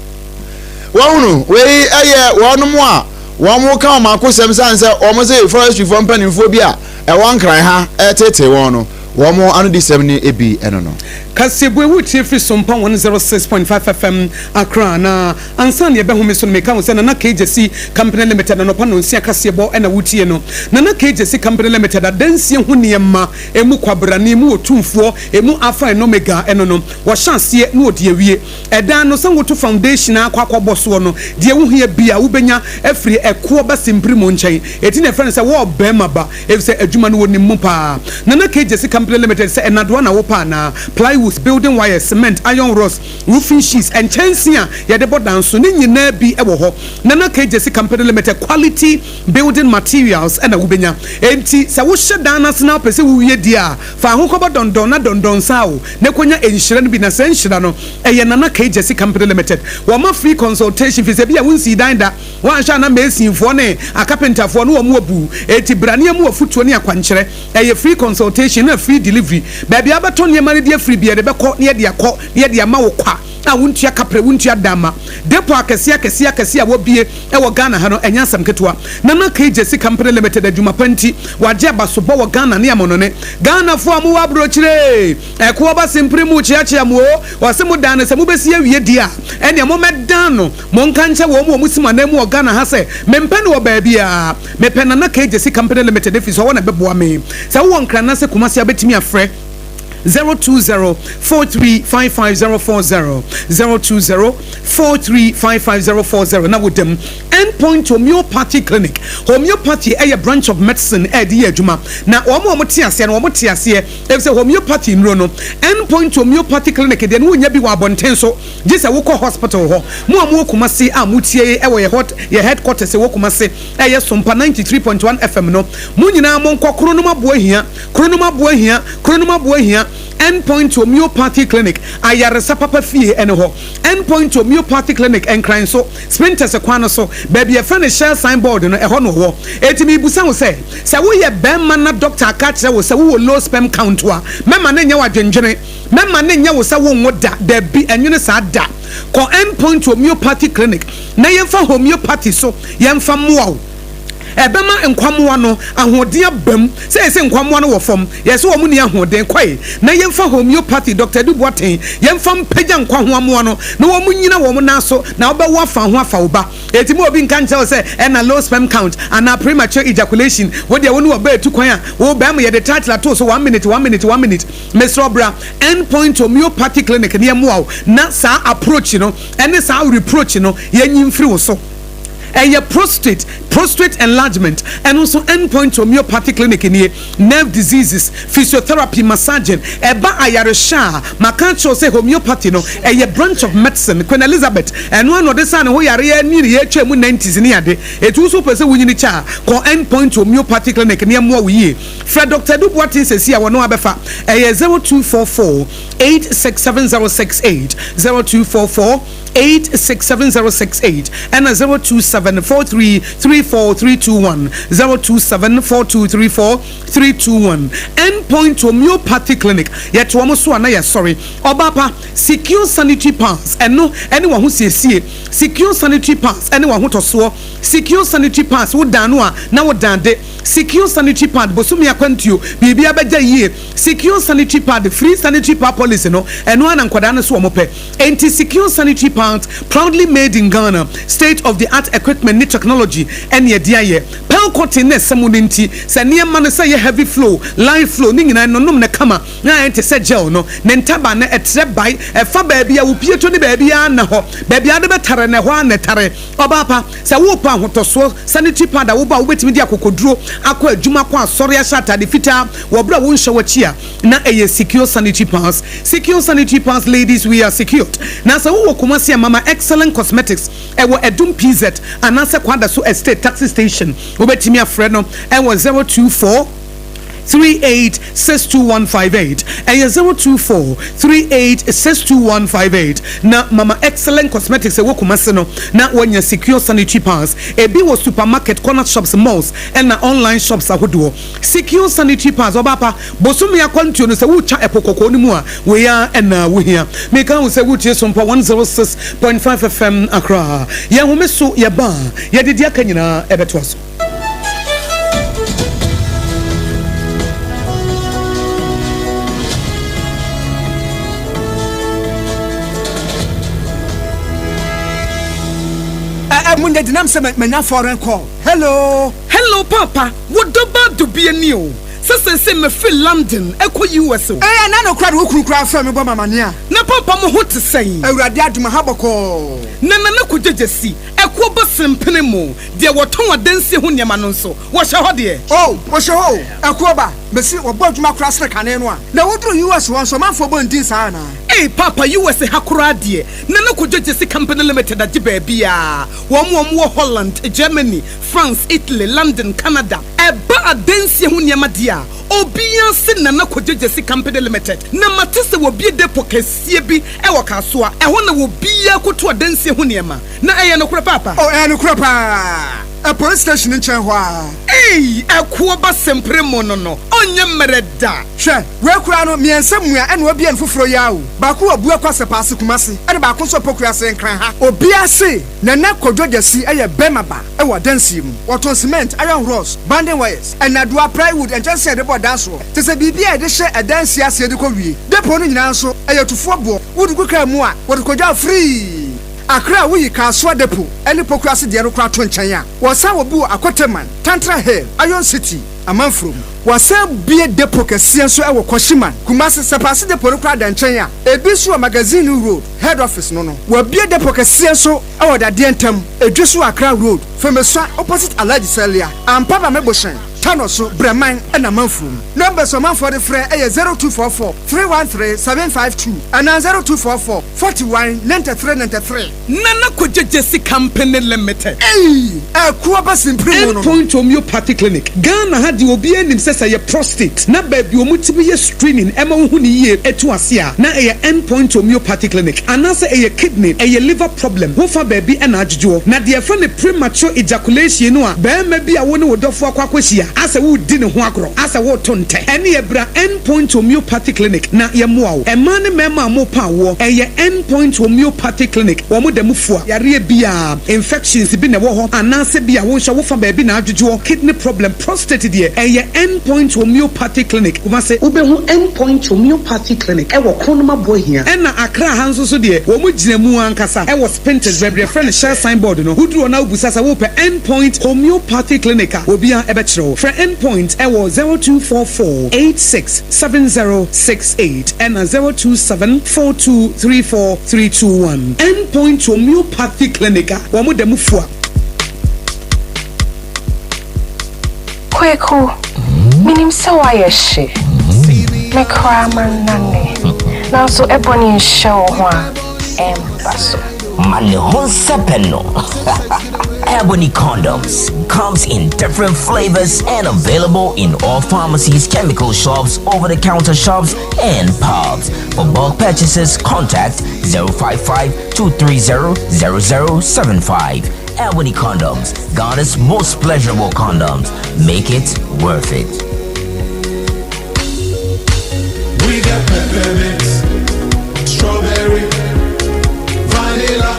S4: Wahunu, wei yɛ wɔnom a wɔn ka wɔn akosɛm sane sɛ wɔn se forestryfoɔ mpanimfoɔ bi a ɛwɔ Nkran ha reteetee wɔn no, wɔn anodisɛm no bi no no.
S3: Kaseɛbue woretie firi Sompa 106.5 FM Accra na ansa na yɛbɛhome so no meka wo sɛ Nana K Gyasi Company Limited anɔpa nnɔnsia kaseɛbɔ na woretie no. Nana K Gyasi Company Limited adansie ho nneɛma emu kwabrane, emu otumfoɔ, emu Alpha and Omega ɛno no wɔhyɛ aseɛ na wɔde awie. Ɛdan no sɛ woto foundation ara kɔ akɔbɔ soɔ no, deɛ wohia biara wobɛnya afiri ɛkoɔ ba simpiri mo nkyɛn. Enti na yɛfrɛ no sɛ wɔɔ barima ba, efisɛ adwuma no wɔnim mu paa. Nana K Gyasi Company Limited sɛ nnadewa na wopɛ anaa? Plywoods, building wires, cement, iron rods, roofing sheets, nkyɛnsee a yɛde bɔ dan so, ne nyinaa bi wɔ hɔ. Nana K Gyasi Company Limited quality building materials na wobɛnya. Enti sɛ wohyɛ dan no ase na wopɛ sɛ wowie deɛ a, fa ho kɔbɔ dɔndɔn na dɔndɔn nsa o, na kɔnya nhyira no bi. Na saa nhyira no, ɛyɛ Nana K Gyasi Company Limited. Wɔma free consultation firi sɛ ebia wonsii dan da, woanhwɛ a na masonfoɔ ne akapentafoɔ no wɔn abu. Enti bra na yɛmmu afotuo ne akwankyerɛ. Ɛyɛ free consultation na free. free delivery. Baabi a wobɛtɔ nneɛma no de afiri biara, yɛde bɛkɔ na yɛde akɔ na yɛde ama wo kwa a wontua kaprɛ, wontua damma. Depot akɛseɛ akɛseɛ akɛseɛ a wɔabue wɔ Ghana ha no, ɛnyɛ asɛm ketewa. Nana Kegyesi Company Limited adwuma pa nti, wɔagye abasobɔ wɔ Ghana ne amonone. Ghanafoɔ a mowɔ aburokyire, ɛkoɔ ba sempere mu kyeakyea mo o. Wɔse mo dan no sɛ mobɛsi awie deɛ a, ɛneɛ mommɛdan no. Monka nkyɛ wɔn a wɔsi mo ananmu wɔ Ghana ha sɛ, mempɛ no wɔ baabiara. Mepɛ Nana Kegyesi Company Limited ɛfiri sɛ ɔwɔ na ɛbɛboa me. Sɛ wowɔ Nkran anaasɛ Kumasi a wobɛtumi afrɛ 020 4355040, 020 4355040 na woda mu. End Point Homeopathy Clinic, Homeopathy yɛ branch of medicine a yɛde yɛ adwuma, na wɔn a wɔte aseɛ no wɔte aseɛ efisɛ homeopathy nnuro no, End Point Homeopathy Clinic deɛ no wonnya bi wɔ abɔnten so gye sɛ wokɔ hospital hɔ. Mo a mowɔ Kumasi a motie wɔ yɛ hot yɛ headquarters ɛwɔ Kumasi ɛyɛ Sompa 93.1 FM no, mo nyinaa monkɔ Kronom Aboahia, Kronom Aboahia, Kronom Aboahia, End Point Homeopathy Clinic, ayaresa papa fie ɛne hɔ. End Point Homeopathy Clinic, Nkran so, Spintex kwan no so, baabi a yɛfrɛ no Shell sign board no, ɛhɔ na ɔwɔ. Enti mebisa wo sɛ, sɛ woyɛ barima na dɔkta aka akyerɛ wo sɛ wowɔ low sperm count a, mɛma no nyɛ wo adwendwene, mɛma no nyɛ wo sɛ wonwo da, dabi, ɛnwene saa da. Kɔ End Point Homeopathy Clinic na yɛmfa homeopathy so yɛmfa mmoa wo. Ɛbɛma nkwammoa no ahoɔden aba mu. Sɛ yɛse nkwammoa no wɔ fam, yɛse wɔn nni ahoɔden. Kɔe na yɛmfa homeopathy, Dɔkta Adu Boateng, yɛmfa mpagya nkwahoamoa no na wɔn nnyina wɔn nan so na wobɛwo afa ho afa wo ba. Enti ma obi nka nkyerɛ wo sɛ ɛna low sperm count anaa premature ejaculation, wo deɛ wo ne ɔbaa tu kwan a, wo barima yɛde title ato wo so one minute, one minute, one minute. Mesrɛ wo bra End Point Homeopathy Clinic na yɛmmoa wo na saa approach no ne saa reproach no yɛnyi mfiri wo so. Ɛyɛ prostate, prostate enlargement, ɛno nso End Point Homeopathy Clinic nie, nerve diseases, physiotherapy, massaging, ɛba ayarehwɛ a, maka akyerɛ wo sɛ homeopathy no, ɛyɛ branch of medicine, Queen Elizabeth, ɛno ara na ɔde saa ne ho yareɛ ne ne yɛtwaa mu nineties ne ade, enti wo nso wopɛ sɛ wonyini kyɛ a, kɔ End Point Homeopathy Clinic na yɛmmoa wo yie. Frɛ Doctor Adu Boateng seesei a wɔne wo abɛfa, ɛyɛ 0244 867068, 0244. 867068 ɛna 0274334321, 0274234321. End Point Homeopathy Clinic, yɛte wɔn so a na yɛsɔre. Ɔbaa pa, Secure Sanitary Pads, ɛno ɛne w'ahosiesie. Secure Sanitary Pads ɛne w'ahotɔsoɔ. Secure Sanitary Pads, wo dan no a na wo dan de. Secure Sanitary Pad, bosome akwantuo, biribiara bɛgya yie. Secure Sanitary Pad, free sanitary pad policy no, ɛno ara na nkwadaa no nso wɔn pɛ. Enti Secure Sanitary Pads, proudly made in Ghana, state of the art equipment ne technology ɛne ɛde ayɛ. Pearl cotton na ɛsɛ mu no nti, sɛ nneɛma no sɛ ɛyɛ heavy flow, light flow, ne nyinaa ɛnonom no kama na ayɛ te sɛ gel no. Ne ntaban no ɛtrɛ bae, ɛfa baabi a wo pie to ne baabiara nna hɔ. Baabi a wode bɛtare no ɛhɔ ara na ɛtare. Ɔbaa pa, sɛ worepɛ ahotɔsoɔ sanitary pad a wobɔ a wobɛtumi de akokoduro akɔ adwuma, akɔ asɔre, ahyɛ atade fitaa wɔ berɛ a wonhyɛ w'akyi a, na ɛyɛ secure sanitary pads secure sanitary pads ladies we are secured na sɛ wowɔ Kumasi a mama excellent cosmetics ɛwɔ Adum PZ anaasɛ Kwadaso estate taxi station wobɛtumi afrɛ no ɛwɔ 024 3862158 ɛyɛ 024 3862158 na mama excellent cosmetics ɛwɔ Kumasi no na wanya secure sanitary pads ebi wɔ supermarket corner shops malls ɛna online shops ahodoɔ. Secure sanitary pads, Ɔbaa pa, bosome akwantuo no sɛ woretwa ɛpo kɔkɔɔ no mu a, wei ara na wohia. Meka wo sɛ woretie Sompa 106.5 FM Accra. Yɛn home so yɛba a, yɛde deɛ aka nyinaa ɛbɛtoa so.
S14: Ɛ ɛ mo nyɛ denam sɛ manya foreign call. Hello.
S3: Hello paapa, wo dɔ ba dubia ni o, sɛ seesei mefiri London ɛkɔ US o.
S14: Ee ɛna no koraa de wo kunu koraa frɛ me bɔ me amaneɛ a.
S3: Na paapa mo ho te sɛn?
S14: Awurade adom aha bɔkɔɔ.
S3: Na Nana Kwadwo Gyasi, ɛkoɔ ba sempene mo, deɛ wɔtɔn adansie ho nneɛma no nso, wɔhyɛ hɔ deɛ?
S14: Oh wɔhyɛ hɔ o, ɛkoɔ ba, mese wɔbɔ adwuma koraa sene kane no a. Na woduru US hɔ nso ɔmanfoɔ bɔ ndin saa anaa?
S3: Ei paapa US ha koraa deɛ, Nana Kwadwo Gyasi Company Limited agye baabiaa, wɔn a wɔwɔ Holland, Germany, France, Italy, London, Canada. Ɛba adansie ho nneɛma deɛ a, obiara se Nana Kwadwo Gyasi Company Limited. Na mate sɛ wɔabue depot kɛseɛ bi wɔ Kasoa. Ɛhɔ na obiara kɔtu adansie ho nneɛma. Na ɛyɛ nokorɛ paapa?
S14: Oh, ɛyɛ nokorɛ paa. Police station nkyɛn hɔ ara.
S3: Eii ɛkoɔ ba sempere mo no no ɔnyɛ mmerɛ da.
S14: Hwɛ, wei koraa no, mmiɛnsa mua ɛna wabue no foforɔ yi ara o. Baako wɔ Buakwa Sɛpaase Kumasi ɛna baako nso wɔ Pokuase Nkran ha. Obiara se Nana Kwadwo Gyasi yɛ bɛrima ba wɔ adansie mu. Wɔtɔn cement, iron rods, banding wires, nnadewa, plywood, nkyɛnsee a yɛde bɔ dan soɔ, te sɛ biribi a yɛde hyɛ adansie aseɛ de kɔ wie. Depot no nyinaa nso, ɛyɛ tufoɔ boɔ. Wode gu kaa mu a, wɔde kɔdwa wo firii. Accra a woyi Kasoa Depot ne Pokuase deɛ no koraa to nkyɛn a, wɔsan wɔ bi wɔ Akoteman, Tantra Hill, Iron City, Amanfurom. Wɔasan bue depot kɛseɛ nso wɔ Kwashiman, Kumasi. Sɛpaase depot no koraa da nkyɛn a, ebi nso wɔ Magazine Road, Head Office no no. Wɔabue depot kɛseɛ nso wɔ Dadeɛ Ntam, Edweso Accra Road, Femesua opposite Alhaji Salia, Ampaba Mebohyɛn, Tano so, Brɛman na Amanfurom. Numbers a ɔmanfoɔ de frɛ yɛ 0244 313 752 anaa 0244 41 93 93.
S3: Nana Kwadwo Gyasi Company Limited.
S14: Eii ɛko aba simpiri mu no no.
S3: Endpoint Homeopathy Clinic, Ghana ha deɛ obiara nim sɛ sɛ ɛyɛ prostate na baabi a wɔtumi yɛ screening ɛma wohu no yie ɛtu ase a na ɛyɛ Endpoint Homeopathy Clinic anaasɛ ɛyɛ kidney, ɛyɛ liver problem wofa baabi ɛna adwodwoɔ. Na deɛ yɛfrɛ no premature ejaculation no a barima bi a wo ne wo dɔfoɔ akɔ akɔhyia asɛ woredi ne ho agorɔ asɛ woreto ntɛ ɛneɛ bra Endpoint Homeopathy Clinic na yɛmmoa wo. Mmaa ne mmarima a morepa awoɔ, ɛyɛ Endpoint Homeopathy Clinic, wɔn da mu fua yareɛ biara, infections bi na ɛwɔ hɔ anaasɛ bi a wo nso wofa baabi na adwodwoɔ, kidney problem, prostate deɛ, ɛyɛ Endpoint Homeopathy Clinic, Kumasi. Wobɛhu Endpoint Homeopathy Clinic wɔ Kronum Aboahia. Ɛna Accra ha nso so deɛ, wɔn gyina mu ankasa wɔ Spintex, baabi a yɛfrɛ no Shell sign board no. Woduru hɔ na wobisa sɛ wopɛ Endpoint Homeopathy Clinic a, obiara bɛkyerɛ wo. Frɛ Endpoint wɔ 0244 86 7068 ɛna 027 4234 321. Endpoint Homeopathy Clinic a wɔn da mu fua.
S15: Kweku, menim sɛ woayɛ hye. Me koraa mannane. Nanso ɛbɔne nhyɛ wo ho a, ɛmba so.
S16: Ma ne ho nsɛpɛ no. Ebony condoms comes in different flavors and available in all pharmacies, chemical shops, over-the-counter shops, and pubs. For bulk purchases, contact 055 230 0075. Ebony condoms, Ghana's most pleasurable condoms. Make it worth it.
S17: We got peppermint, strawberry, vanilla,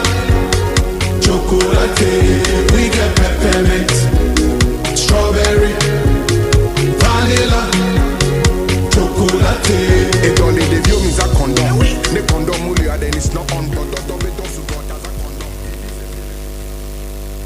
S17: chocolate. We got peppermint, strawberry, vanilla, chocolate.
S18: It only the view means a condom. Ne condom then it's not on. But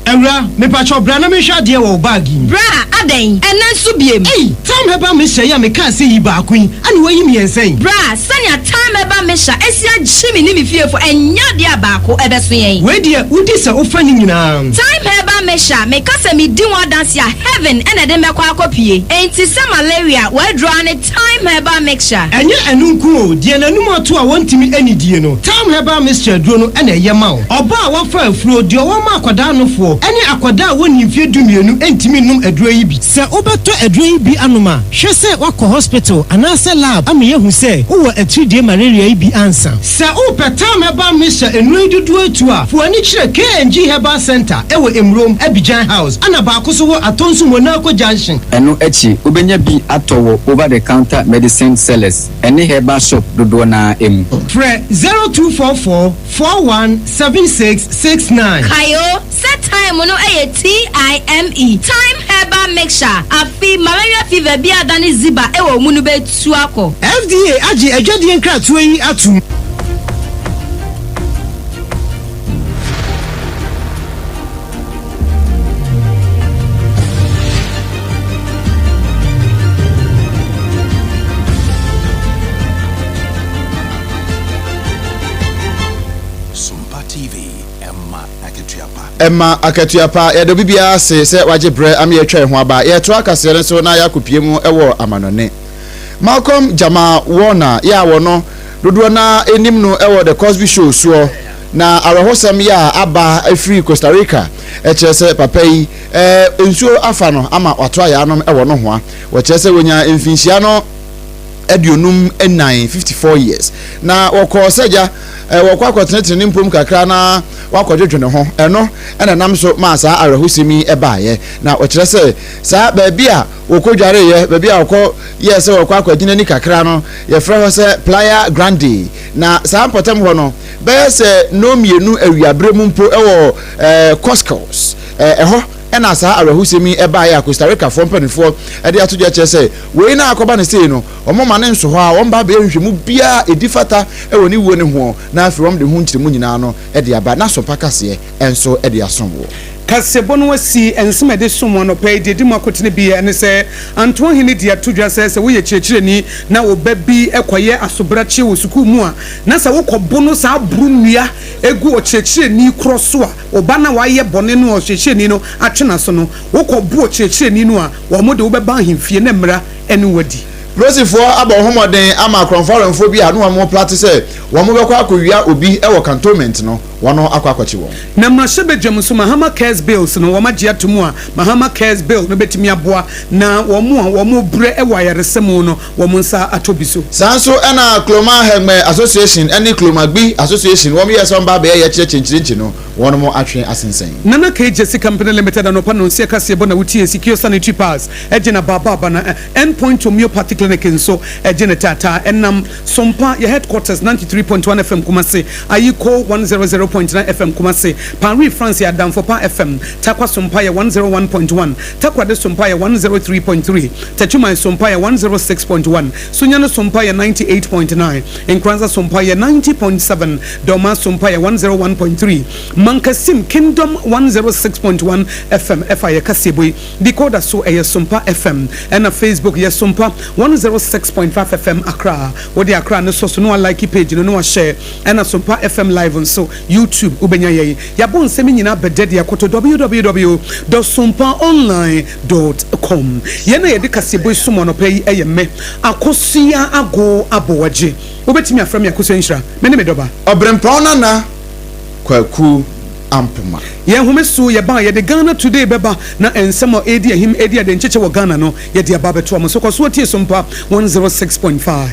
S19: Awura, mepakyɛw bra na menhwɛ adeɛ wɔ wo bag yi mu.
S20: Bra, adɛn? Ɛnnɛ nso biem?
S19: Ei! Thyme Herbal Mixture yi a mekaa sɛ yi baako yi, ɛna woayi mmiɛnsa yi?
S20: Bra, sɛnea Thyme Herbal Mixture asi agye me ne me fiefo, ɛnyɛ adeɛ a baako ɛbɛso yɛn.
S19: Wei deɛ, wodi sɛ wofa ne nyinaa.
S20: Thyme Herbal Mixture, meka sɛ medi ho adanse a, heaven na ɛde mɛkɔ akɔpue. Enti sɛ malaria, w'aduro ara ne Thyme Herbal Mixture.
S19: Ɛnyɛ ɛno nko o, deɛ n'anum ato a wɔntumi nnidie no, Thyme Herbal Mixture aduro no na ɛyɛ ma wo. Ɔbaa a wafa afuro, deɛ ɔwɔ ma akwadaa nofoɔ, ne akwadaa a wɔnnii mfeɛ dumienu ntumi nnom aduro yi bi. Sɛ wobɛtɔ aduro yi bi anom a, hwɛ sɛ woakɔ hospital anaasɛ lab ama yɛahu sɛ wowɔ atiridie malaria yi bi ansa. Sɛ wopɛ Thyme Herbal Mixture nnuro yi dodoɔ atu a, fa w'ani kyerɛ KNG Herbal Centre wɔ Emurom, Abidjan House, ɛna baako nso wɔ Atonsu Monaco Junction.
S21: Ɛno akyi, wobɛnya bi atɔ wɔ over-the-counter medicine sellers ne herbal shop dodoɔ no ara mu.
S19: Frɛ 0244 41 76 69.
S20: Kae o, sɛ thyme no yɛ TIME, Thyme Herbal Mixture, afe malaria fever bi a adane ziba wɔ wo mu no bɛtu akɔ.
S19: FDA agye adwadie nkratoɔ yi atom.
S2: Sompa TV, ɛma akatua pa.
S4: Ɛma akatua pa. Yɛda obi biara ase sɛ wagye berɛ ama yɛatwa yɛn ho aba. Yɛretoa kaseɛ no so na yɛakɔpue mu wɔ amanɔne. Malcolm Jamal Warner yɛ a wɔno dodoɔ no ara nim no wɔ The Cosby Show soɔ. Na awerɛhosɛm yɛ a aba firi Costa Rica kyerɛ sɛ papa yi nsuo afa no ama wato ayaanom wɔ nohoa. Wɔkyerɛ sɛ wɔnyaa mfinhyia no. 54, 54 years, na wɔkɔɔ sɛ gya wɔkɔ akɔtenetene ne mpom kakra na wakɔdwodwo ne ho. Ɛno na ɛnam so maa saa awerɛhosɛm yi baeɛ. Na wɔkyerɛ sɛ saa baabi a wɔkɔdwareeɛ, baabi a wɔkɔ yɛɛ sɛ wɔkɔ akɔgye n'ani kakra no, yɛfrɛ hɔ sɛ Playa Grande. Na saa mpɔtam hɔ no, bɛyɛ sɛ nnɔnmienu awiaberɛ mu mpo wɔ Coscos, ɛhɔ na saa awerɛhosɛm yi baeɛ a Costa Ricafoɔ mpanimfoɔ de ato dwa kyerɛ sɛ wei na akɔba no sei no, wɔmma no nso hɔ a wɔmma abɛyɛ nhwehwɛmu biara a ɛdi fata wɔ ne wuo no hoɔ na afei wɔde ho nkyerɛmu nyinaa no de aba na so pa kaseɛ nso de asom woɔ.
S3: Kaseɛbɔ no asi nsɛm a ɛde som wo anɔpa yi. Deɛ ɛdi mu akotene bi ne sɛ, Antoa Hene de ato dwa sɛ, sɛ woyɛ kyerɛkyerɛni na wo ba bi kɔyɛ asobrakyeɛ wɔ sukuu mu a, na sɛ wokɔbo no saa boro nnua gu ɔkyerɛkyerɛni korɔ so a, wo ba no a wayɛ bɔne no a ɔkyerɛkyerɛni no atwe n'aso no, wokɔbo ɔkyerɛkyerɛni no a, wɔde wo bɛba ahemfie na mmara ne wo adi.
S4: Polisifoɔ abɔ ho mmɔden ama akorɔmfoɔ awɛmfoɔ bi a na wɔn replate sɛ wɔbɛkɔ akɔwia obi wɔ cantonment no, wɔn akɔ akɔkye wɔn.
S3: Na mmarahyɛbadwam nso Mahama Cares Bills no wɔn agye ato mu a Mahama Cares Bill no bɛtumi aboa na wɔn a wɔrebrɛ wɔ ayaresa mu no wɔn nsa atɔ bi so.
S4: Saa nso na Kloma Hɛgbɛ Association ne Kloma Gbi Association wɔn yɛɛ sɛ wɔn ba abɛyɛ yɛkyerɛ kyenkyerenkye no wɔn atwe asensɛn.
S3: Nana K. Gyasi Company Limited anɔpa nnɔnsia kaseɛbɔ na wotie Secure Sanitary Pads gye na baaba aba na End Point Homeopathy Clinic nso gye ne taataa ɛnam Sompa yɛ headquarters 93.1 FM Kumasi, Ayiko 100.9 FM Kumasi, Paris France yɛ Adamfo Pa FM, Tarkwa Sompa yɛ 101.1, Takoradi Sompa yɛ 103.3, Techiman Sompa yɛ 106.1, Sunyani Sompa yɛ 98.9, Nkoranza Sompa yɛ 90.7, Dormaa Sompa yɛ 101.3, Mankasim Kingdom 106.1 FM ɛfa yɛ kaseɛbɔ yi. Decoder so ɛyɛ Sompa FM ɛna Facebook yɛ Sompa 106.5 FM Accra. Wode Accra no sɔ so na wa like page no na wa share ɛna Sompa FM live nso YouTube wobɛnya yɛn. Yɛabɔ nsɛm yi nyinaa bɛdɛ de akɔto www dot sompaonline dot com. Yɛn a yɛde kaseɛbɔ yi som anɔpa yi ɛyɛ me Akosua Ago Aboagye. Wobɛtumi afrɛ me Akosua Nhyira. Me ne me dɔba.
S4: Ɔbrempɔn Nana Kwaku Ampoma.
S3: Yɛn home so yɛba a, yɛde Ghana Today bɛba na nsɛm a ɛredi ahim, ɛredi adenkyekyɛ wɔ Ghana no, yɛde aba abɛtoa mo so. Kɔ so tie Sompa 106.5.